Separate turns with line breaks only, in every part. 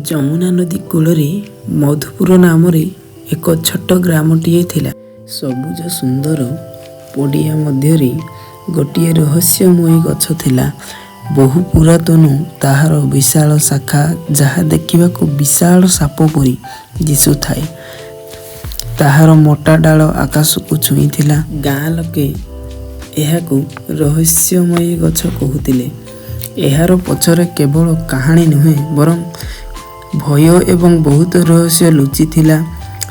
ଯମୁନା ନଦୀ କୂଳରେ ମଧୁପୁର ନାମରେ ଏକ ଛୋଟ ଗ୍ରାମଟିଏ ଥିଲା। ସବୁଜ ସୁନ୍ଦର ପଡ଼ିଆ ମଧ୍ୟରେ ଗୋଟିଏ ରହସ୍ୟମୟୀ ଗଛ ଥିଲା। ବହୁ ପୁରାତନ ତାହାର ବିଶାଳ ଶାଖା ଯାହା ଦେଖିବାକୁ ବିଶାଳ ସାପ ପରି ଦିଶୁଥାଏ। ତାହାର ମୋଟା ଡାଳ ଆକାଶକୁ ଛୁଇଁଥିଲା। ଗାଁ ଲୋକେ ଏହାକୁ ରହସ୍ୟମୟୀ ଗଛ କହୁଥିଲେ। ଏହାର ପଛରେ କେବଳ କାହାଣୀ ନୁହେଁ ବରଂ ଭୟ ଏବଂ ବହୁତ ରହସ୍ୟ ଲୁଚିଥିଲା।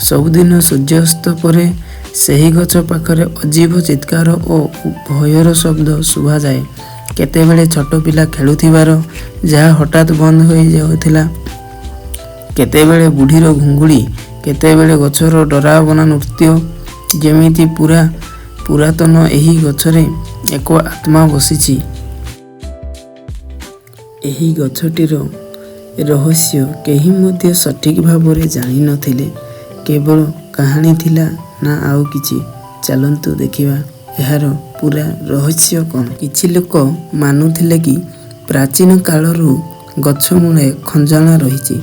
ସବୁଦିନ ସୂର୍ଯ୍ୟାସ୍ତ ପରେ ସେହି ଗଛ ପାଖରେ ଅଜୀବ ଚିତ୍କାର ଓ ଭୟର ଶବ୍ଦ ଶୁଭାଯାଏ। କେତେବେଳେ ଛୋଟ ପିଲା ଖେଳୁଥିବାର, ଯାହା ହଠାତ୍ ବନ୍ଦ ହୋଇଯାଉଥିଲା। କେତେବେଳେ ବୁଢ଼ୀର ଘୁଙ୍ଗୁଡ଼ି, କେତେବେଳେ ଗଛର ଡରାବନା ନୃତ୍ୟ, ଯେମିତି ପୂରା ପୁରାତନ ଏହି ଗଛରେ ଏକ ଆତ୍ମା ବସିଛି। ଏହି ଗଛଟିର ରହସ୍ୟ କେହି ମଧ୍ୟ ସଠିକ୍ ଭାବରେ ଜାଣିନଥିଲେ। କେବଳ କାହାଣୀ ଥିଲା ନା ଆଉ କିଛି? ଚାଲନ୍ତୁ ଦେଖିବା ଏହାର ପୂରା ରହସ୍ୟ କ'ଣ? କିଛି ଲୋକ ମାନୁଥିଲେ କି ପ୍ରାଚୀନ କାଳରୁ ଗଛ ମୂଳେ ଖଜଣା ରହିଛି,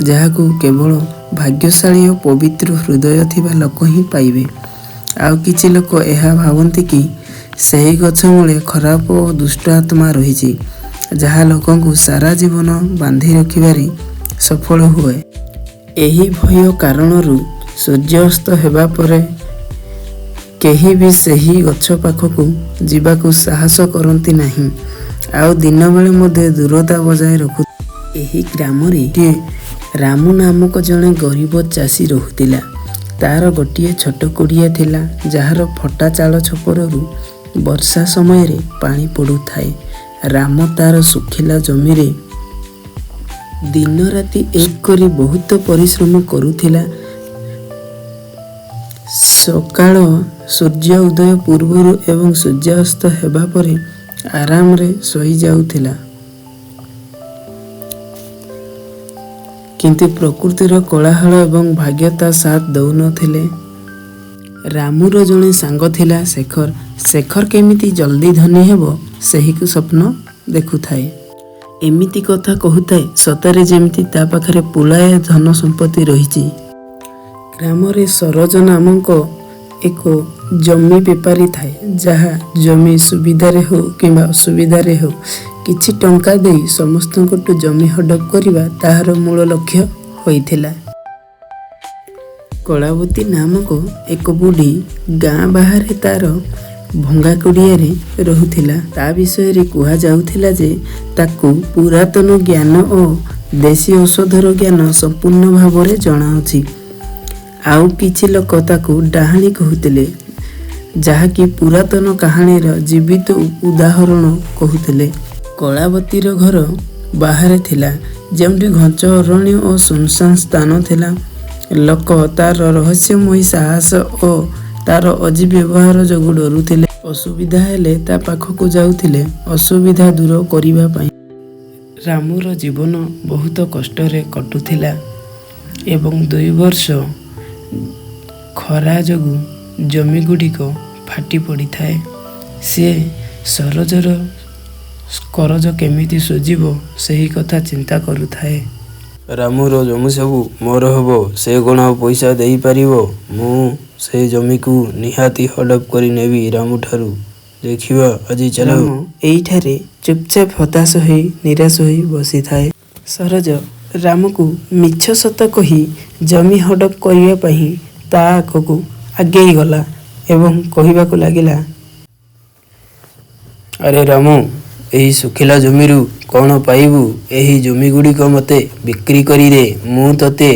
ଯାହାକୁ କେବଳ ଭାଗ୍ୟଶାଳୀ ଓ ପବିତ୍ର ହୃଦୟ ଥିବା ଲୋକ ହିଁ ପାଇବେ। ଆଉ କିଛି ଲୋକ ଏହା ଭାବନ୍ତି କି ସେହି ଗଛ ମୂଳେ ଖରାପ ଓ ଦୁଷ୍ଟ ଆତ୍ମା ରହିଛି, ଯାହା ଲୋକଙ୍କୁ ସାରା ଜୀବନ ବାନ୍ଧି ରଖିବାରେ ସଫଳ ହୁଏ। ଏହି ଭୟ କାରଣରୁ ସୂର୍ଯ୍ୟାସ୍ତ ହେବା ପରେ କେହି ବି ସେହି ଗଛ ପାଖକୁ ଯିବାକୁ ସାହସ କରନ୍ତି ନାହିଁ, ଆଉ ଦିନବେଳେ ମଧ୍ୟ ଦୂରତା ବଜାୟ ରଖୁ। ଏହି ଗ୍ରାମରେ ରାମୁ ନାମକ ଜଣେ ଗରିବ ଚାଷୀ ରହୁଥିଲା। ତାର ଗୋଟିଏ ଛୋଟ କୁଡ଼ିଆ ଥିଲା, ଯାହାର ଫଟା ଚାଳ ଛପରରୁ ବର୍ଷା ସମୟରେ ପାଣି ପଡ଼ୁଥାଏ। ରାମ ତାର ଶୁଖିଲା ଜମିରେ ଦିନରାତି ଏକ କରି ବହୁତ ପରିଶ୍ରମ କରୁଥିଲା। ସକାଳ ସୂର୍ଯ୍ୟ ଉଦୟ ପୂର୍ବରୁ ଏବଂ ସୂର୍ଯ୍ୟାସ୍ତ ହେବା ପରେ ଆରାମରେ ଶୋଇଯାଉଥିଲା। କିନ୍ତୁ ପ୍ରକୃତିର କୋଳାହଳ ଏବଂ ଭାଗ୍ୟ ତା ସାଥ ଦେଉନଥିଲେ। ରାମୁର ଜଣେ ସାଙ୍ଗ ଥିଲା ଶେଖର। ଶେଖର କେମିତି ଜଲଦି ଧନୀ ହେବ ସେହି ସ୍ୱପ୍ନ ଦେଖୁଥାଏ। ଏମିତି କଥା କହୁଥାଏ ସତରେ ଯେମିତି ତା ପାଖରେ ପୁଳାଏ ଧନ ସମ୍ପତ୍ତି ରହିଛି। ଗ୍ରାମରେ ସରୋଜ ନାମକ ଏକ ଜମି ବେପାରୀ ଥାଏ, ଯାହା ଜମି ସୁବିଧାରେ ହେଉ କିମ୍ବା ଅସୁବିଧାରେ ହେଉ କିଛି ଟଙ୍କା ଦେଇ ସମସ୍ତଙ୍କଠୁ ଜମି ହଡପ କରିବା ତାହାର ମୂଳ ଲକ୍ଷ୍ୟ ହୋଇଥିଲା। କଳାବତୀ ନାମକ ଏକ ବୁଢ଼ୀ ଗାଁ ବାହାରେ ତାର ଭଙ୍ଗା କୁଡ଼ିଆରେ ରହୁଥିଲା। ତା ବିଷୟରେ କୁହାଯାଉଥିଲା ଯେ ତାକୁ ପୁରାତନ ଜ୍ଞାନ ଓ ଦେଶୀ ଔଷଧର ଜ୍ଞାନ ସମ୍ପୂର୍ଣ୍ଣ ଭାବରେ ଜଣାଅଛି। ଆଉ କିଛି ଲୋକ ତାକୁ ଡାହାଣୀ କହୁଥିଲେ, ଯାହାକି ପୁରାତନ କାହାଣୀର ଜୀବିତ ଉଦାହରଣ କହୁଥିଲେ। କଳାବତୀର ଘର ବାହାରେ ଥିଲା, ଯେଉଁଠି ଘଞ୍ଚ ଅରଣ୍ୟ ଓ ଶୂନଶାନ ସ୍ଥାନ ଥିଲା। ଲୋକ ତାର ରହସ୍ୟମୟୀ ସାହସ ଓ ତାର ଅଜୀବ ବ୍ୟବହାର ଯୋଗୁଁ ଡରୁଥିଲେ। ଅସୁବିଧା ହେଲେ ତା ପାଖକୁ ଯାଉଥିଲେ ଅସୁବିଧା ଦୂର କରିବା ପାଇଁ। ରାମୁର ଜୀବନ ବହୁତ କଷ୍ଟରେ କଟୁଥିଲା ଏବଂ 2 ବର୍ଷ ଖରା ଯୋଗୁଁ ଜମିଗୁଡ଼ିକ ଫାଟି ପଡ଼ିଥାଏ। ସେ ସରୋଜର କରଜ କେମିତି ଶୁଝିବ ସେହି କଥା ଚିନ୍ତା କରୁଥାଏ।
ରାମୁର ଜମି ସବୁ ମୋର ହବ। ସେ କ'ଣ ଆଉ ପଇସା ଦେଇପାରିବ? ମୁଁ ସେ ଜମିକୁ ନିହାତି ହଡପ କରିନେବି ରାମୁଠାରୁ। ଦେଖିବା ଆଜି ଚାଲ।
ରାମ ଏଇଠାରେ ଚୁପଚାପ ହତାଶ ହୋଇ ନିରାଶ ହୋଇ ବସିଥାଏ। ସରୋଜ ରାମକୁ ମିଛ ସତ କହି ଜମି ହଡପ କରିବା ପାଇଁ ତା ଆଗକୁ ଆଗେଇ ଗଲା ଏବଂ କହିବାକୁ ଲାଗିଲା,
ଆରେ ରାମୁ, ଏହି ଶୁଖିଲା ଜମିରୁ କ'ଣ ପାଇବୁ? ଏହି ଜମିଗୁଡ଼ିକ ମୋତେ ବିକ୍ରି କରିଦେ। ମୁଁ ତୋତେ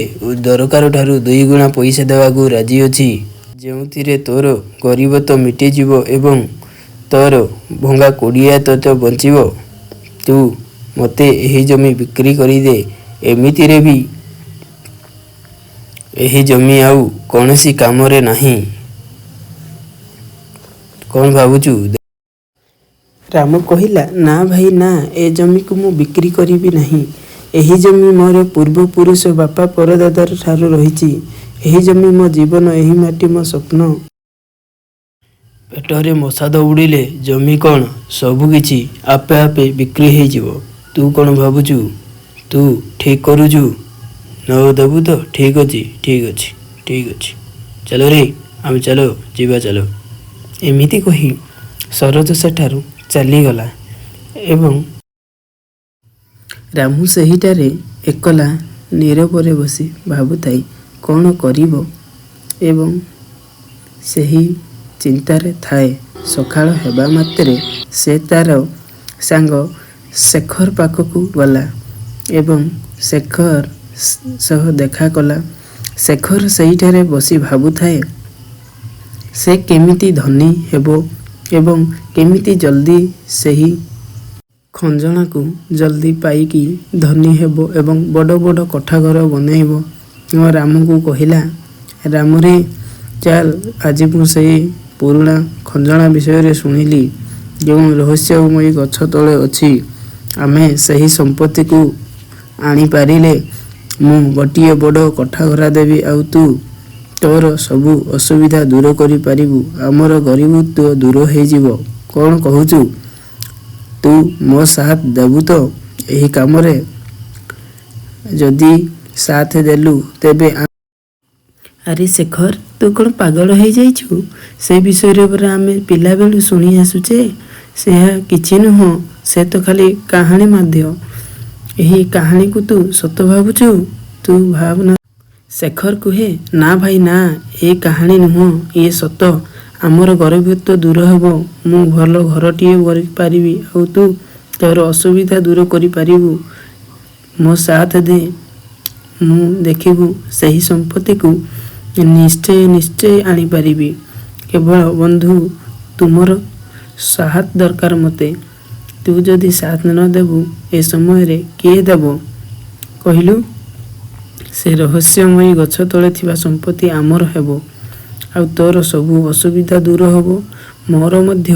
ଦରକାରଠାରୁ ଦୁଇଗୁଣା ପଇସା ଦେବାକୁ ରାଜି ଅଛି। ଯେଉଁଥିରେ ତୋର ଗରିବ ତ ମିଟିଯିବ ଏବଂ ତୋର ଭଙ୍ଗା କୁଡ଼ିଆ ତ ବଞ୍ଚିବ। ତୁ ମୋତେ ଏହି ଜମି ବିକ୍ରି କରିଦେ। ଏମିତିରେ ବି ଏହି ଜମି ଆଉ କୌଣସି କାମରେ ନାହିଁ। କ'ଣ ଭାବୁଛୁ?
ରାମୁ କହିଲା, ନା ଭାଇ ନା, ଏ ଜମିକୁ ମୁଁ ବିକ୍ରି କରିବି ନାହିଁ। ଏହି ଜମି ମୋର ପୂର୍ବପୁରୁଷ ବାପା ପରଦାଦା ଠାରୁ ରହିଛି। ଏହି ଜମି ମୋ ଜୀବନ, ଏହି ମାଟି ମୋ ସ୍ୱପ୍ନ।
ପେଟରେ ମଶା ଦଉଡ଼ିଲେ ଜମି କ'ଣ ସବୁ କିଛି ଆପେ ଆପେ ବିକ୍ରି ହେଇଯିବ। ତୁ କ'ଣ ଭାବୁଛୁ ତୁ ଠିକ୍ କରୁଛୁ? ନ ଦେବୁ ତ? ଠିକ୍ ଅଛି, ଠିକ୍ ଅଛି, ଠିକ୍ ଅଛି, ଚାଲରେ ଆମେ, ଚାଲ ଯିବା, ଚାଲ।
ଏମିତି କହି ସରୋଜ ସେଠାରୁ ଚାଲିଗଲା ଏବଂ ରାମୁ ସେହିଠାରେ ଏକଲା ନୀରବରେ ବସି ଭାବୁଥାଏ କ'ଣ କରିବ ଏବଂ ସେହି ଚିନ୍ତାରେ ଥାଏ। ସକାଳ ହେବା ମାତ୍ରେ ସେ ତାର ସାଙ୍ଗ ଶେଖର ପାଖକୁ ଗଲା ଏବଂ ଶେଖର ସହ ଦେଖା କଲା। ଶେଖର ସେହିଠାରେ ବସି ଭାବୁଥାଏ ସେ କେମିତି ଧନୀ ହେବ ଏବଂ କେମିତି ଜଲ୍ଦି ସେହି ଖଞ୍ଜଣାକୁ ଜଲ୍ଦି ପାଇକି ଧନୀ ହେବ ଏବଂ ବଡ଼ ବଡ଼ କୋଠାଘର ବନେଇବ। ରାମକୁ କହିଲା, ରାମରେ ଚାଲ, ଆଜି ମୁଁ ସେଇ ପୁରୁଣା ଖଞ୍ଜଣା ବିଷୟରେ ଶୁଣିଲି, ଯେଉଁ ରହସ୍ୟମୟୀ ଗଛ ତଳେ ଅଛି। ଆମେ ସେହି ସମ୍ପତ୍ତିକୁ ଆଣିପାରିଲେ ମୁଁ ଗୋଟିଏ ବଡ଼ କୋଠାଘର ଦେବି ଆଉ ତୁ ତୋର ସବୁ ଅସୁବିଧା ଦୂର କରିପାରିବୁ, ଆମର ଗରିବତ୍ୱ ଦୂର ହେଇଯିବ। କ'ଣ କହୁଛୁ? ତୁ ମୋ ସାଥ ଦେବୁ ତ ଏହି କାମରେ? ଯଦି ସାଥ ଦେଲୁ ତେବେ। ଆରେ ଶେଖର, ତୁ କ'ଣ ପାଗଳ ହେଇଯାଇଛୁ? ସେ ବିଷୟରେ ପରା ଆମେ ପିଲାବେଳୁ ଶୁଣି ଆସୁଛେ। ଏହା କିଛି ନୁହଁ, ସେ ତ ଖାଲି କାହାଣୀ ମାଧ୍ୟ। ଏହି କାହାଣୀକୁ ତୁ ସତ ଭାବୁଛୁ? ତୁ ଭାବ ନା। ଶେଖର କୁହେ, ନା ଭାଇ ନା, ଏ କାହାଣୀ ନୁହଁ, ଇଏ ସତ। ଆମର ଗରିବତ୍ୱ ଦୂର ହେବ, ମୁଁ ଭଲ ଘରଟିଏ କରିପାରିବି ଆଉ ତୁ ତୋର ଅସୁବିଧା ଦୂର କରିପାରିବୁ। ମୋ ସାଥ ଦେ, ମୁଁ ଦେଖିବୁ ସେହି ସମ୍ପତ୍ତିକୁ ନିଶ୍ଚୟ ନିଶ୍ଚୟ ଆଣିପାରିବି। କେବଳ ବନ୍ଧୁ ତୁମର ସାହାତ ଦରକାର ମୋତେ। ତୁ ଯଦି ସାଥ ନ ଦେବୁ ଏ ସମୟରେ କିଏ ଦେବ କହିଲୁ? ସେ ରହସ୍ୟମୟୀ ଗଛ ତଳେ ଥିବା ସମ୍ପତ୍ତି ଆମର ହେବ ଆଉ ତୋର ସବୁ ଅସୁବିଧା ଦୂର ହେବ, ମୋର ମଧ୍ୟ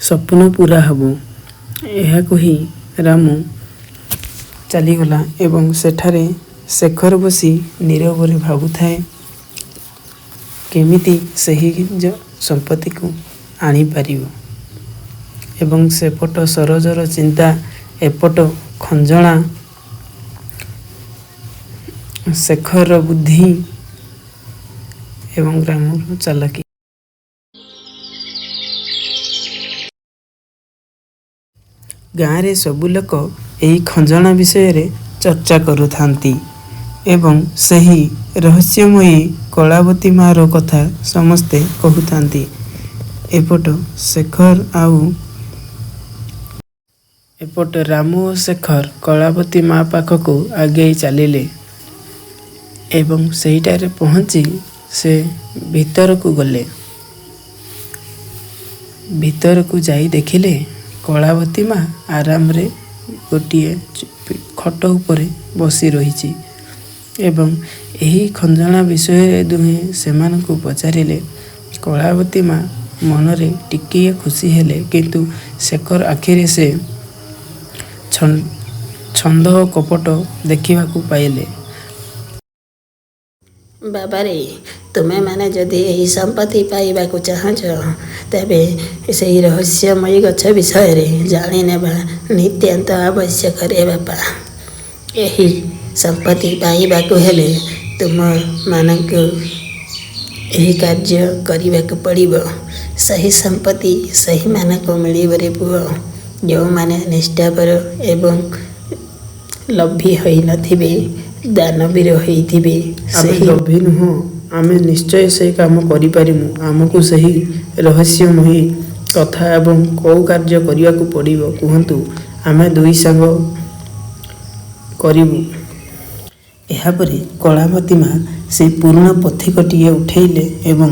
ସ୍ୱପ୍ନ ପୂରା ହେବ। ଏହା କହି ରାମୁ ଚାଲିଗଲା ଏବଂ ସେଠାରେ ଶେଖର ବସି ନୀରବରେ ଭାବୁଥାଏ କେମିତି ସେହି ସମ୍ପତ୍ତିକୁ ଆଣିପାରିବ ଏବଂ ସେପଟ ସରୋଜର ଚିନ୍ତା, ଏପଟ ଖଞ୍ଜଣା, ଶେଖରର ବୁଦ୍ଧି ଏବଂ ରାମୁର ଚାଲାକି। ଗାଁରେ ସବୁ ଲୋକ ଏହି ଖଞ୍ଜଣା ବିଷୟରେ ଚର୍ଚ୍ଚା କରୁଥାନ୍ତି ଏବଂ ସେହି ରହସ୍ୟମୟୀ କଳାବତୀ ମାଆର କଥା ସମସ୍ତେ କହୁଥାନ୍ତି। ଏପଟ ଶେଖର ଆଉ ଏପଟ ରାମୁ ଓ ଶେଖର କଳାବତୀ ମା ପାଖକୁ ଆଗେଇ ଚାଲିଲେ ଏବଂ ସେହିଠାରେ ପହଞ୍ଚି ସେ ଭିତରକୁ ଗଲେ। ଭିତରକୁ ଯାଇ ଦେଖିଲେ କଳାବତୀ ମା ଆରାମରେ ଗୋଟିଏ ଖଟ ଉପରେ ବସି ରହିଛି ଏବଂ ଏହି ଖଞ୍ଜଣା ବିଷୟରେ ଦୁହେଁ ସେମାନଙ୍କୁ ପଚାରିଲେ। କଳାବତୀ ମା ମନରେ ଟିକିଏ ଖୁସି ହେଲେ, କିନ୍ତୁ ଶେଖର ଆଖିରେ ସେ ଛନ୍ଦ ଓ କପଟ ଦେଖିବାକୁ ପାଇଲେ।
ବାବାରେ, ତୁମେମାନେ ଯଦି ଏହି ସମ୍ପତ୍ତି ପାଇବାକୁ ଚାହୁଁଛ, ତେବେ ସେହି ରହସ୍ୟମୟୀ ଗଛ ବିଷୟରେ ଜାଣିନେବା ନିତାନ୍ତ ଆବଶ୍ୟକ ରେ ବାପା। ଏହି ସମ୍ପତ୍ତି ପାଇବାକୁ ହେଲେ ତୁମମାନଙ୍କୁ ଏହି କାର୍ଯ୍ୟ କରିବାକୁ ପଡ଼ିବ। ସେହି ସମ୍ପତ୍ତି ସେହିମାନଙ୍କୁ ମିଳିବ ରେ ପୁଅ, ଯେଉଁମାନେ ନିଷ୍ଠାପର ଏବଂ ଲୋଭୀ ହୋଇନଥିବେ, ଦାନବୀର ହୋଇଥିବେ।
ଆମେ
ସେହି
ଲୋଭୀ ନୁହଁ, ଆମେ ନିଶ୍ଚୟ ସେ କାମ କରିପାରିମୁ। ଆମକୁ ସେହି ରହସ୍ୟମୟୀ କଥା ଏବଂ କୋଉ କାର୍ଯ୍ୟ କରିବାକୁ ପଡ଼ିବ କୁହନ୍ତୁ, ଆମେ ଦୁଇ ସାଙ୍ଗ କରିବୁ। ଏହାପରେ କଳାବତୀ ମା ସେଇ ପୁରୁଣା ପୋଥିକଟିଏ ଉଠେଇଲେ ଏବଂ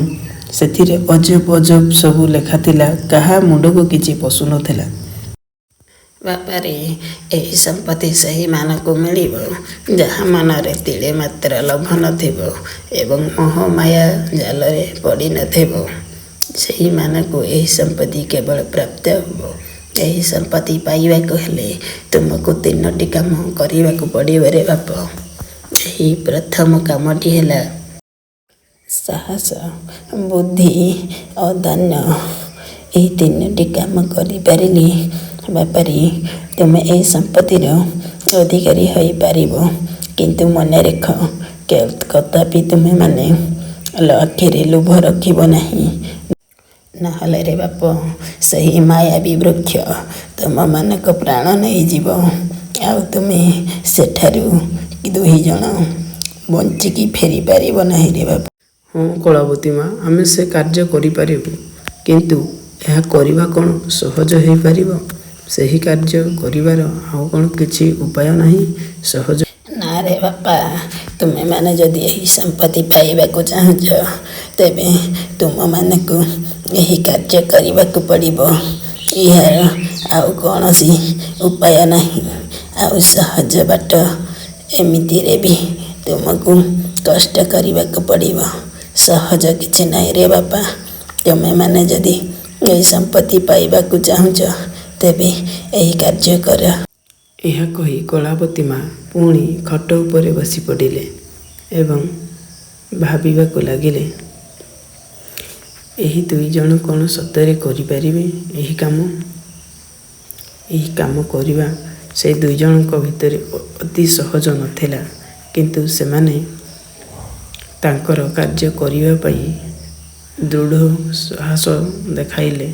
ସେଥିରେ ଅଜବ ଅଜବ ସବୁ ଲେଖାଥିଲା, କାହା ମୁଣ୍ଡକୁ କିଛି ପଶୁନଥିଲା।
ବାପାରେ, ଏହି ସମ୍ପତ୍ତି ସେହିମାନଙ୍କୁ ମିଳିବ, ଯାହା ମନରେ ତିଳେ ମାତ୍ର ଲୋଭ ନଥିବ ଏବଂ ମୋହ ମାୟା ଜାଲରେ ପଡ଼ିନଥିବ। ସେହିମାନଙ୍କୁ ଏହି ସମ୍ପତ୍ତି କେବଳ ପ୍ରାପ୍ତ ହେବ। ଏହି ସମ୍ପତ୍ତି ପାଇବାକୁ ହେଲେ ତୁମକୁ ତିନୋଟି କାମ କରିବାକୁ ପଡ଼ିବ ରେ ବାପ। ଏହି ପ୍ରଥମ କାମଟି ହେଲା, ସାହସ, ବୁଦ୍ଧି ଓ ଦାନ। ଏହି ତିନୋଟି କାମ କରିପାରିଲେ ବାପାରେ, ତୁମେ ଏହି ସମ୍ପତ୍ତିର ଅଧିକାରୀ ହୋଇପାରିବ। କିନ୍ତୁ ମନେ ରଖ, କଦାପି ତୁମେମାନେ ଆଖିରେ ଲୋଭ ରଖିବ ନାହିଁ। ନହେଲେ ରେ ବାପ, ସେହି ମାୟାବୀ ବୃକ୍ଷ ତୁମମାନଙ୍କ ପ୍ରାଣ ନେଇଯିବ। ଆଉ ତୁମେ ସେଠାରୁ ଦୁଇଜଣ ବଞ୍ଚିକି ଫେରିପାରିବ ନାହିଁ ରେ ବାପ।
ହଁ କଳାବତୀ ମା, ଆମେ ସେ କାର୍ଯ୍ୟ କରିପାରିବୁ। କିନ୍ତୁ ଏହା କରିବା କ'ଣ ସହଜ ହୋଇପାରିବ? ସେହି କାର୍ଯ୍ୟ କରିବାର ଆଉ କ'ଣ କିଛି ଉପାୟ ନାହିଁ? ସହଜ
ନା ରେ ବାପା, ତୁମେମାନେ ଯଦି ଏହି ସମ୍ପତ୍ତି ପାଇବାକୁ ଚାହୁଁଛ, ତେବେ ତୁମମାନଙ୍କୁ ଏହି କାର୍ଯ୍ୟ କରିବାକୁ ପଡ଼ିବ। ଏହାର ଆଉ କୌଣସି ଉପାୟ ନାହିଁ। ଆଉ ସହଜ ବାଟ ଏମିତିରେ ବି ତୁମକୁ କଷ୍ଟ କରିବାକୁ ପଡ଼ିବ। ସହଜ କିଛି ନାହିଁ ରେ ବାପା। ତୁମେମାନେ ଯଦି ଏହି ସମ୍ପତ୍ତି ପାଇବାକୁ ଚାହୁଁଛ, ତେବେ ଏହି କାର୍ଯ୍ୟ କର।
ଏହା କହି କଳାବତୀ ମା ପୁଣି ଖଟ ଉପରେ ବସିପଡ଼ିଲେ ଏବଂ ଭାବିବାକୁ ଲାଗିଲେ, ଏହି ଦୁଇଜଣ କ'ଣ ସତରେ କରିପାରିବେ ଏହି କାମ? ଏହି କାମ କରିବା ସେଇ ଦୁଇଜଣଙ୍କ ଭିତରେ ଅତି ସହଜ ନଥିଲା। କିନ୍ତୁ ସେମାନେ ତାଙ୍କର କାର୍ଯ୍ୟ କରିବା ପାଇଁ ଦୃଢ଼ ସାହସ ଦେଖାଇଲେ।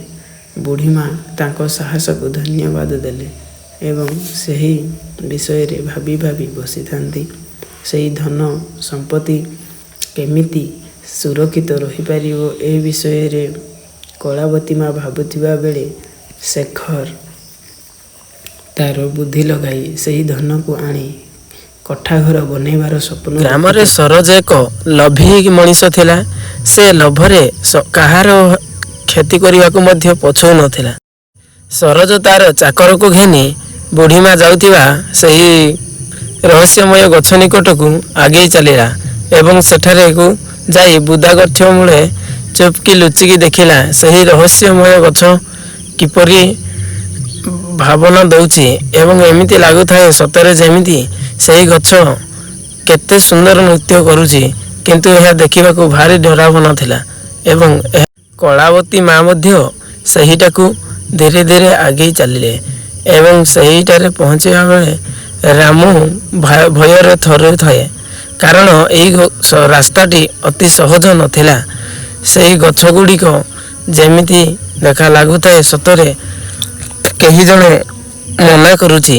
ବୁଢ଼ୀମା ତାଙ୍କ ସାହସକୁ ଧନ୍ୟବାଦ ଦେଲେ ଏବଂ ସେହି ବିଷୟରେ ଭାବି ଭାବି ବସିଥାନ୍ତି। ସେହି ଧନ ସମ୍ପତ୍ତି କେମିତି ସୁରକ୍ଷିତ ରହିପାରିବ, ଏ ବିଷୟରେ କଳାବତୀ ମା ଭାବୁଥିବା ବେଳେ ଶେଖର ତାର ବୁଦ୍ଧି ଲଗାଇ ସେହି ଧନକୁ ଆଣି କୋଠାଘର ବନେଇବାର ସ୍ୱପ୍ନ
ଗ୍ରାମରେ ସରୋଜ ଏକ ଲୋଭୀ ମଣିଷ ଥିଲା। ସେ ଲୋଭରେ କାହାର କ୍ଷତି କରିବାକୁ ମଧ୍ୟ ପଛଉ ନଥିଲା। ସରୋଜ ତାର ଚାକରକୁ ଘେନି ବୁଢ଼ୀମା ଯାଉଥିବା ସେହି ରହସ୍ୟମୟ ଗଛ ନିକଟକୁ ଆଗେଇ ଚାଲିଲା ଏବଂ ସେଠାକୁ ଯାଇ ବୁଦା ଗଛ ମୂଳେ ଚୁପକି ଲୁଚିକି ଦେଖିଲା, ସେହି ରହସ୍ୟମୟ ଗଛ କିପରି ଭାବନା ଦଉଛି ଏବଂ ଏମିତି ଲାଗୁଥାଏ ସତରେ ଯେମିତି ସେହି ଗଛ କେତେ ସୁନ୍ଦର ନୃତ୍ୟ କରୁଛି। କିନ୍ତୁ ଏହା ଦେଖିବାକୁ ଭାରି ଡରାବନା ଥିଲା ଏବଂ ଏହା କଳାବତୀ ମା ମଧ୍ୟ ସେହିଟାକୁ ଧୀରେ ଧୀରେ ଆଗେଇ ଚାଲିଲେ ଏବଂ ସେହିଠାରେ ପହଞ୍ଚିବା ବେଳେ ରାମୁ ଭୟରେ ଥରୁଥାଏ, କାରଣ ଏହି ରାସ୍ତାଟି ଅତି ସହଜ ନଥିଲା। ସେହି ଗଛ ଗୁଡ଼ିକ ଯେମିତି ଦେଖା ଲାଗୁଥାଏ, ସତରେ କେହି ଜଣେ ମନା କରୁଛି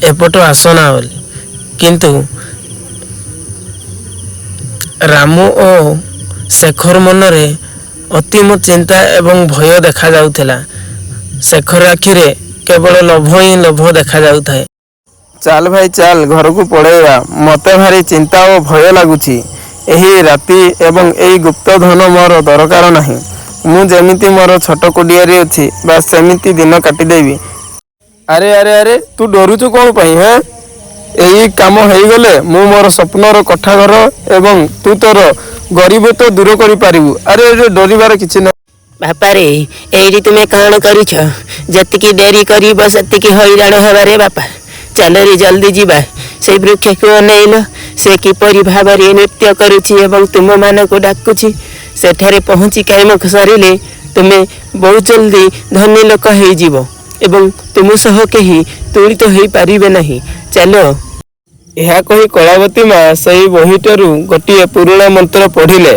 ଏପଟ ଆସନା ବୋଲି। କିନ୍ତୁ ରାମୁ ଓ ଶେଖର ମନରେ ଅତିମ ଚିନ୍ତା ଏବଂ ଭୟ ଦେଖାଯାଉଥିଲା। ଶେଖର ଆଖିରେ କେବଳ ଲୋଭ ହିଁ ଲୋଭ ଦେଖାଯାଉଥାଏ।
ଚାଲ ଭାଇ ଚାଲ, ଘରକୁ ପଳେଇବା। ମୋତେ ଭାରି ଚିନ୍ତା ଓ ଭୟ ଲାଗୁଛି। ଏହି ରାତି ଏବଂ ଏଇ ଗୁପ୍ତ ଧନ ମୋର ଦରକାର ନାହିଁ। ମୁଁ ଯେମିତି ମୋର ଛୋଟ କୁଡ଼ିଆରେ ଅଛି, ବାସ୍ ସେମିତି ଦିନ କାଟିଦେବି। ଆରେ ଆରେ ଆରେ, ତୁ ଡରୁଛୁ କ'ଣ ପାଇଁ ହେଁ? ଏଇ କାମ ହେଇଗଲେ ମୁଁ ମୋର ସ୍ୱପ୍ନର କୋଠାଘର ଏବଂ ତୁ ତୋର ଗରିବତ୍ୱ ଦୂର କରିପାରିବୁ। ଆରେ ଆରେ, ଡରିବାର କିଛି ନାହିଁ।
ବାପାରେ, ଏଇଠି ତୁମେ କ'ଣ କରୁଛ? ଯେତିକି ଡେରି କରିବ ସେତିକି ହଇରାଣ ହେବାରେ ବାପା। ଚାଲରେ ଜଲ୍ଦି ଯିବା। ସେଇ ବୃକ୍ଷକୁ ଅନେଇଲ, ସେ କିପରି ଭାବରେ ନୃତ୍ୟ କରୁଛି ଏବଂ ତୁମମାନଙ୍କୁ ଡାକୁଛି। ସେଠାରେ ପହଞ୍ଚି କାମ ସରିଲେ ତୁମେ ବହୁତ ଜଲ୍ଦି ଧନୀ ଲୋକ ହେଇଯିବ ଏବଂ ତୁମ ସହ କେହି ତୁଳିତ ହେଇପାରିବେ ନାହିଁ। ଚାଲ।
ଏହା କହି କଳାବତୀ ମା ସେହି ବହିଟାରୁ ଗୋଟିଏ ପୁରୁଣା ମନ୍ତ୍ର ପଢ଼ିଲେ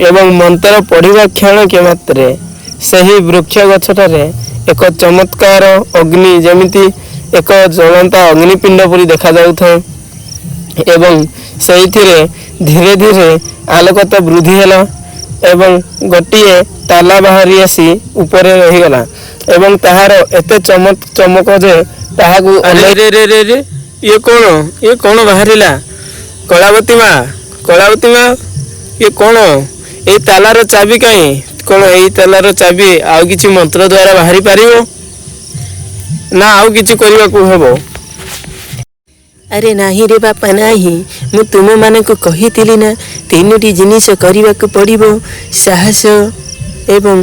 ଏବଂ ମନ୍ତ୍ର ପଢ଼ିବା କ୍ଷଣକେ ମାତ୍ରେ ସେହି ବୃକ୍ଷ ଗଛଠାରେ ଏକ ଚମତ୍କାର ଅଗ୍ନି, ଯେମିତି ଏକ ଜଳନ୍ତା ଅଗ୍ନିପିଣ୍ଡ ପରି ଦେଖାଯାଉଥାଏ ଏବଂ ସେଇଥିରେ ଧୀରେ ଧୀରେ ଆଲୋକତ ବୃଦ୍ଧି ହେଲା ଏବଂ ଗୋଟିଏ ତାଲା ବାହାରି ଆସି ଉପରେ ରହିଗଲା ଏବଂ ତାହାର ଏତେ ଚମକ ଚମକ ଯେ ତାହାକୁ
ଆରେ ରେ ରେ ରେ ରେ, ଇଏ କ'ଣ? ଇଏ କ'ଣ ବାହାରିଲା? କଳାବତୀ ମା, କଳାବତୀ ମା, ଇଏ କ'ଣ? ଏଇ ତାଲାର ଚାବି କାହିଁ? କ'ଣ ଏଇ ତାଲାର ଚାବି ଆଉ କିଛି ମନ୍ତ୍ର ଦ୍ୱାରା ବାହାରି ପାରିବ ନା ଆଉ କିଛି କରିବାକୁ ହେବ?
ଆରେ ନାହିଁ ରେ ବାପା, ନାହିଁ। ମୁଁ ତୁମମାନଙ୍କୁ କହିଥିଲି ନା, ତିନୋଟି ଜିନିଷ କରିବାକୁ ପଡ଼ିବ। ସାହସ ଏବଂ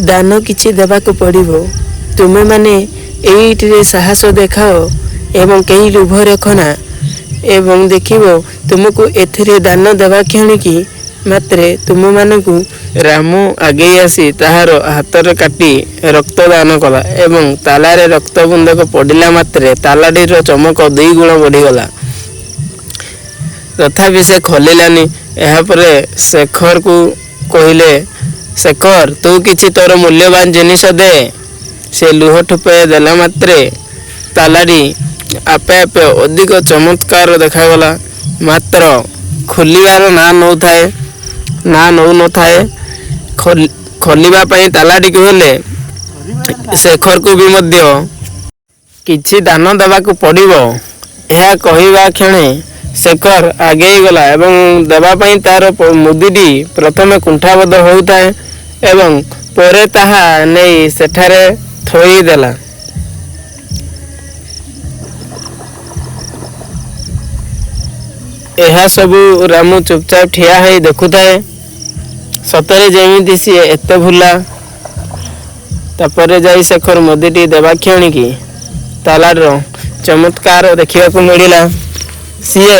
ଦାନ କିଛି ଦେବାକୁ ପଡ଼ିବ। ତୁମେମାନେ ଏଇଥିରେ ସାହସ ଦେଖାଅ ଏବଂ କେହି ଲୋଭ ରଖନା ଏବଂ ଦେଖିବ ତୁମକୁ ଏଥିରେ ଦାନ ଦେବା କ୍ଷଣିକି
ମାତ୍ରେ ତୁମମାନଙ୍କୁ ରାମୁ ଆଗେଇ ଆସି ତାହାର ହାତରେ କାଟି ରକ୍ତଦାନ କଲା ଏବଂ ତାଲାରେ ରକ୍ତ ବୁନ୍ଦକ ପଡ଼ିଲା ମାତ୍ରେ ତାଲାଟିର ଚମକ ଦୁଇଗୁଣ ବଢ଼ିଗଲା। ତଥାପି ସେ ଖୋଲିଲାନି। ଏହାପରେ ଶେଖରକୁ କହିଲେ, ଶେଖର, ତୁ କିଛି ତୋର ମୂଲ୍ୟବାନ ଜିନିଷ ଦେ। ସେ ଲୁହ ଠୋପେ ଦେଲା ମାତ୍ରେ ତାଲାଟି ଆପେ ଆପେ ଅଧିକ ଚମତ୍କାର ଦେଖାଗଲା, ମାତ୍ର ଖୋଲିବାର ନାଁ ନେଉଥାଏ ନାଁ ନେଉନଥାଏ। ଖୋଲିବା ପାଇଁ ତାଲାଟିକୁ ହେଲେ ଶେଖରକୁ ବି ମଧ୍ୟ କିଛି ଦାନ ଦେବାକୁ ପଡ଼ିବ। ଏହା କହିବା କ୍ଷଣି ଶେଖର ଆଗେଇ ଗଲା ଏବଂ ଦେବା ପାଇଁ ତାର ମୁଦିଟି ପ୍ରଥମେ କୁଣ୍ଠାବୋଧ ହେଉଥାଏ ଏବଂ ପରେ ତାହା ନେଇ ସେଠାରେ ଥୋଇଦେଲା। ଏହା ସବୁ ରାମୁ ଚୁପଚାପ ଠିଆ ହୋଇ ଦେଖୁଥାଏ, ସତରେ ଯେମିତି ସିଏ ଏତେ ଭୁଲା। ତାପରେ ଯାଇ ଶେଖର ମୁଦିଟି ଦେବା କ୍ଷଣିକି ତାଲାର ଚମତ୍କାର ଦେଖିବାକୁ ମିଳିଲା। ସିଏ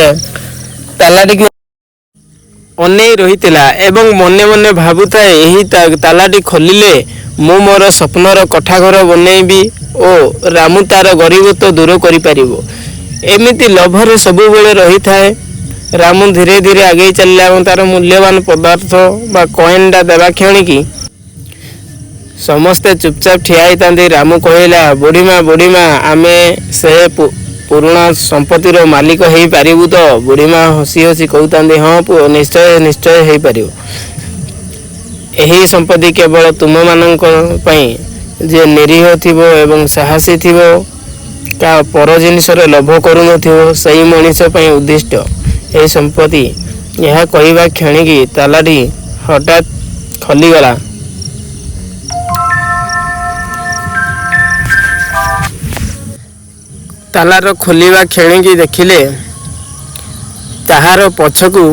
ତାଲାଟିକୁ ଅନେଇ ରହିଥିଲା ଏବଂ ମନେ ମନେ ଭାବୁଥାଏ, ଏହି ତାଲାଟି ଖୋଲିଲେ ମୁଁ ମୋର ସ୍ୱପ୍ନର କୋଠାଘର ବନେଇବି ଓ ରାମୁ ତାର ଗରିବତ୍ୱ ଦୂର କରିପାରିବ। ଏମିତି ଲୋଭରେ ସବୁବେଳେ ରହିଥାଏ। ରାମୁ ଧୀରେ ଧୀରେ ଆଗେଇ ଚାଲିଲା ଏବଂ ତାର ମୂଲ୍ୟବାନ ପଦାର୍ଥ ବା କଏନ୍ଟା ଦେବା କ୍ଷଣିକି ସମସ୍ତେ ଚୁପଚାପ ଠିଆ ହେଇଥାନ୍ତି। ରାମୁ କହିଲା, ବୁଢ଼ୀମା, ବୁଢ଼ୀମା, ଆମେ ସେ ପୁରୁଣା ସମ୍ପତ୍ତିର ମାଲିକ ହେଇପାରିବୁ ତ? ବୁଢ଼ୀମା ହସି ହସି କହୁଥାନ୍ତି, ହଁ ପୁଅ, ନିଶ୍ଚୟ ନିଶ୍ଚୟ ହେଇପାରିବ। ଏହି ସମ୍ପତ୍ତି କେବଳ ତୁମମାନଙ୍କ ପାଇଁ। ଯେ ନିରୀହ ଥିବ ଏବଂ ସାହସୀ ଥିବ, କା ପର ଜିନିଷରେ ଲୋଭ କରୁନଥିବ, ସେଇ ମଣିଷ ପାଇଁ ଉଦ୍ଦିଷ୍ଟ ଏହି ସମ୍ପତ୍ତି। ଏହା କହିବା କ୍ଷଣିକି ତାଲାଟି ହଠାତ୍ ଖୋଲିଗଲା। ତାଲାର ଖୋଲିବା କ୍ଷଣିକି ଦେଖିଲେ ତାହାର ପଛକୁ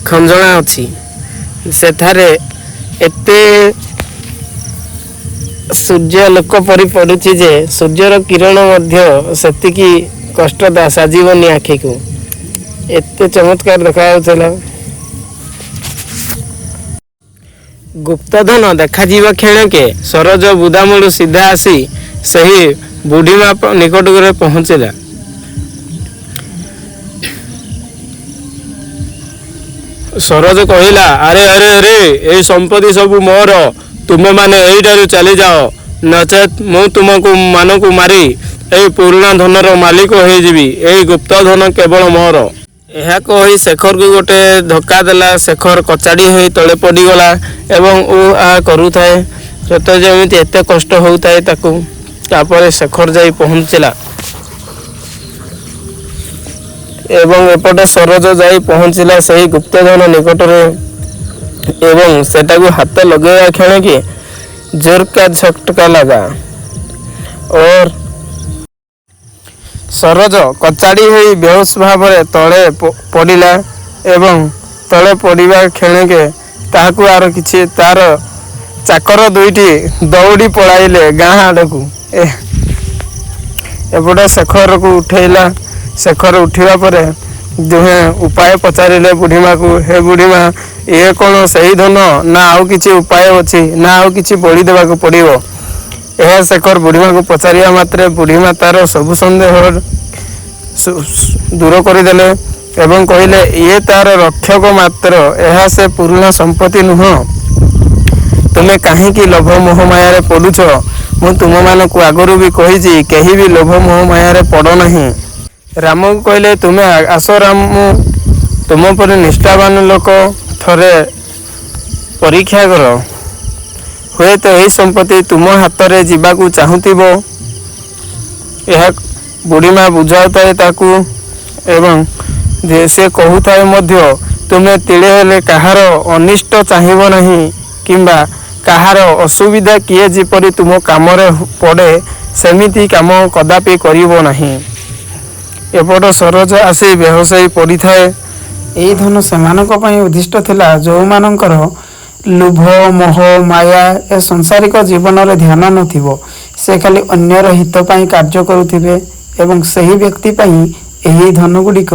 ଖଞ୍ଜଣା ଅଛି। ସେଠାରେ ଏତେ ସୂର୍ଯ୍ୟ ଲୋକ ପରି ପଡ଼ୁଛି ଯେ ସୂର୍ଯ୍ୟର କିରଣ ମଧ୍ୟ ସେତିକି କଷ୍ଟ ସାଜିବନି ଆଖିକୁ। ଏତେ ଚମତ୍କାର ଦେଖାଯାଉଥିଲା। ଗୁପ୍ତଧନ ଦେଖାଯିବା କ୍ଷଣକେ ସରୋଜ ବୁଦାମୂଳୁ ସିଧା ଆସି ସେହି ବୁଢ଼ୀମା ନିକଟରେ ପହଞ୍ଚିଲା। ସରୋଜ କହିଲା, ଆରେ ଆରେ ଆରେ, ଏଇ ସମ୍ପତ୍ତି ସବୁ ମୋର। ତୁମେମାନେ ଏଇଠାରୁ ଚାଲିଯାଅ, ନଚେତ୍ ମୁଁ ତୁମକୁ ମାନଙ୍କୁ ମାରି ଏହି ପୁରୁଣା ଧନର ମାଲିକ ହେଇଯିବି। ଏହି ଗୁପ୍ତ ଧନ କେବଳ ମୋର। ଏହା କହି ଶେଖରକୁ ଗୋଟେ ଧକ୍କା ଦେଲା। ଶେଖର କଚାଡ଼ି ହୋଇ ତଳେ ପଡ଼ିଗଲା ଏବଂ ଉ ଆ କରୁଥାଏ, ସତେ ଯେମିତି ଏତେ କଷ୍ଟ ହେଉଥାଏ ତାକୁ। ତାପରେ ଶେଖର ଯାଇ ପହଞ୍ଚିଲା ଏବଂ ଏପଟେ ସରୋଜ ଯାଇ ପହଞ୍ଚିଲା ସେହି ଗୁପ୍ତଧନ ନିକଟରେ ଏବଂ ସେଟାକୁ ହାତ ଲଗେଇବା କ୍ଷଣିକି ଜୋର କା ଝଟକା ଲଗା और ସରୋଜ କଚାଡ଼ି ହୋଇ ବେହୋସ ଭାବରେ ତଳେ ପଡ଼ିଲା ଏବଂ ତଳେ ପଡ଼ିବା କ୍ଷଣିକେ ତାହାକୁ ଆର କିଛି ତାର ଚାକର ଦୁଇଟି ଦୌଡ଼ି ପଳାଇଲେ ଗାଁ ଆଡ଼କୁ। ଏପଟେ ଶେଖରକୁ ଉଠେଇଲା। ଶେଖର ଉଠିବା ପରେ ଦୁହେଁ ଉପାୟ ପଚାରିଲେ ବୁଢ଼ୀମାକୁ, ହେ ବୁଢ଼ୀମା, ଇଏ କ'ଣ ସେହି ଧନ ନା ଆଉ କିଛି ଉପାୟ ଅଛି, ନା ଆଉ କିଛି ବଳି ଦେବାକୁ ପଡ଼ିବ? ଏହା ଶେଖର ବୁଢ଼ୀମାକୁ ପଚାରିବା ମାତ୍ରେ ବୁଢ଼ୀମା ତାର ସବୁ ସନ୍ଦେହ ଦୂର କରିଦେଲେ ଏବଂ କହିଲେ, ଇଏ ତାର ରକ୍ଷକ ମାତ୍ର, ଏହା ସେ ପୁରୁଣା ସମ୍ପତ୍ତି ନୁହଁ। ତୁମେ କାହିଁକି ଲୋଭ ମୋହ ମାୟାରେ ପଡ଼ୁଛ? ମୁଁ ତୁମମାନଙ୍କୁ ଆଗରୁ ବି କହିଛି, କେହି ବି ଲୋଭ ମୋହ ମାୟାରେ ପଡ଼ ନାହିଁ। ରାମକୁ କହିଲେ, ତୁମେ ଆସ ରାମୁ, ତୁମ ପରି ନିଷ୍ଠାବାନ ଲୋକ ଥରେ ପରୀକ୍ଷା କର, ହୁଏତ ଏହି ସମ୍ପତ୍ତି ତୁମ ହାତରେ ଯିବାକୁ ଚାହୁଁଥିବ। ଏହା ବୁଢ଼ୀମା ବୁଝାଉଥାଏ ତାକୁ ଏବଂ ସେ କହୁଥାଏ ମଧ୍ୟ, ତୁମେ ତିଳେ ହେଲେ କାହାର ଅନିଷ୍ଟ ଚାହିଁବ ନାହିଁ କିମ୍ବା କାହାର ଅସୁବିଧା କିଏ ଯେପରି ତୁମ କାମରେ ପଡ଼େ ସେମିତି କାମ କଦାପି କରିବ ନାହିଁ। ଏପଟ ସରୋଜ ଆସି ବେହୋସ ହୋଇ ପଡ଼ିଥାଏ।
ଏହି ଧନ ସେମାନଙ୍କ ପାଇଁ ଉଦ୍ଦିଷ୍ଟ ଥିଲା ଯେଉଁମାନଙ୍କର ଲୋଭ, ମୋହ, ମାୟା ଏ ସଂସାରିକ ଜୀବନରେ ଧ୍ୟାନ ନଥିବ। ସେ ଖାଲି ଅନ୍ୟର ହିତ ପାଇଁ କାର୍ଯ୍ୟ କରୁଥିବେ ଏବଂ ସେହି ବ୍ୟକ୍ତି ପାଇଁ ଏହି ଧନ ଗୁଡ଼ିକ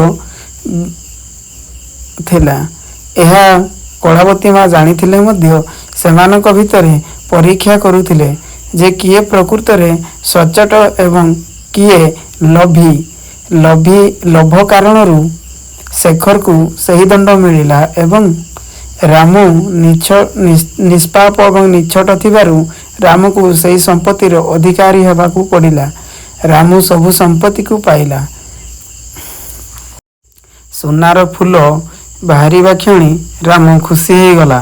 ଥିଲା। ଏହା କଳାବତୀ ମା ଜାଣିଥିଲେ ମଧ୍ୟ ସେମାନଙ୍କ ଭିତରେ ପରୀକ୍ଷା କରୁଥିଲେ ଯେ କିଏ ପ୍ରକୃତରେ ସଚ୍ଚୋଟ ଏବଂ କିଏ ଲୋଭୀ। ଲୋଭୀ ଲୋଭ କାରଣରୁ ଶେଖରକୁ ସେହି ଦଣ୍ଡ ମିଳିଲା ଏବଂ ରାମୁ ନିଷ୍ପାପ ଏବଂ ନିଛଟ ଥିବାରୁ ରାମକୁ ସେହି ସମ୍ପତ୍ତିର ଅଧିକାରୀ ହେବାକୁ ପଡ଼ିଲା। ରାମୁ ସବୁ ସମ୍ପତ୍ତିକୁ ପାଇଲା। ସୁନାର ଫୁଲ ବାହାରିବା କ୍ଷଣି ରାମୁ ଖୁସି ହେଇଗଲା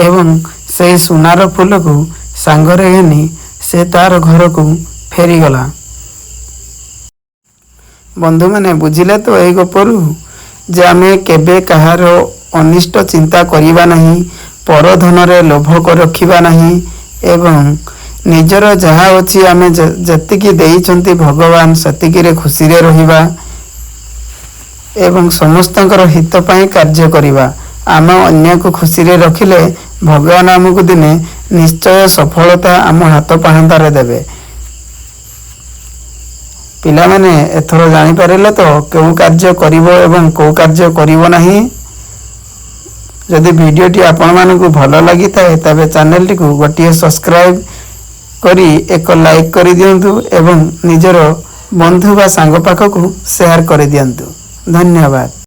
ଏବଂ ସେହି ସୁନାର ଫୁଲକୁ ସାଙ୍ଗରେ ଘେନି ସେ ତାର ଘରକୁ ଫେରିଗଲା। ବନ୍ଧୁମାନେ, ବୁଝିଲେ ତ ଏହି ଗପରୁ ଯେ ଆମେ କେବେ କାହାର ଅନିଷ୍ଟ ଚିନ୍ତା କରିବା ନାହିଁ, ପରଧନରେ ଲୋଭ ରଖିବା ନାହିଁ ଏବଂ ନିଜର ଯାହା ଅଛି, ଆମେ ଯେତିକି ଦେଇଛନ୍ତି ଭଗବାନ, ସେତିକିରେ ଖୁସିରେ ରହିବା ଏବଂ ସମସ୍ତଙ୍କର ହିତ ପାଇଁ କାର୍ଯ୍ୟ କରିବା। ଆମେ ଅନ୍ୟକୁ ଖୁସିରେ ରଖିଲେ ଭଗବାନ ଆମକୁ ଦିନେ ନିଶ୍ଚୟ ସଫଳତା ଆମ ହାତ ପାହାନ୍ତାରେ ଦେବେ। ପିଲାମାନେ, ଏଥର ଜାଣିପାରିଲେ ତ କେଉଁ କାର୍ଯ୍ୟ କରିବ ଏବଂ କେଉଁ କାର୍ଯ୍ୟ କରିବ ନାହିଁ? ଯଦି ଭିଡ଼ିଓଟି ଆପଣମାନଙ୍କୁ ଭଲ ଲାଗିଥାଏ, ତେବେ ଚ୍ୟାନେଲଟିକୁ ଗୋଟିଏ ସବସ୍କ୍ରାଇବ୍ କରି ଏକ ଲାଇକ୍ କରିଦିଅନ୍ତୁ ଏବଂ ନିଜର ବନ୍ଧୁ ବା ସାଙ୍ଗ ପାଖକୁ ସେୟାର କରିଦିଅନ୍ତୁ। ଧନ୍ୟବାଦ।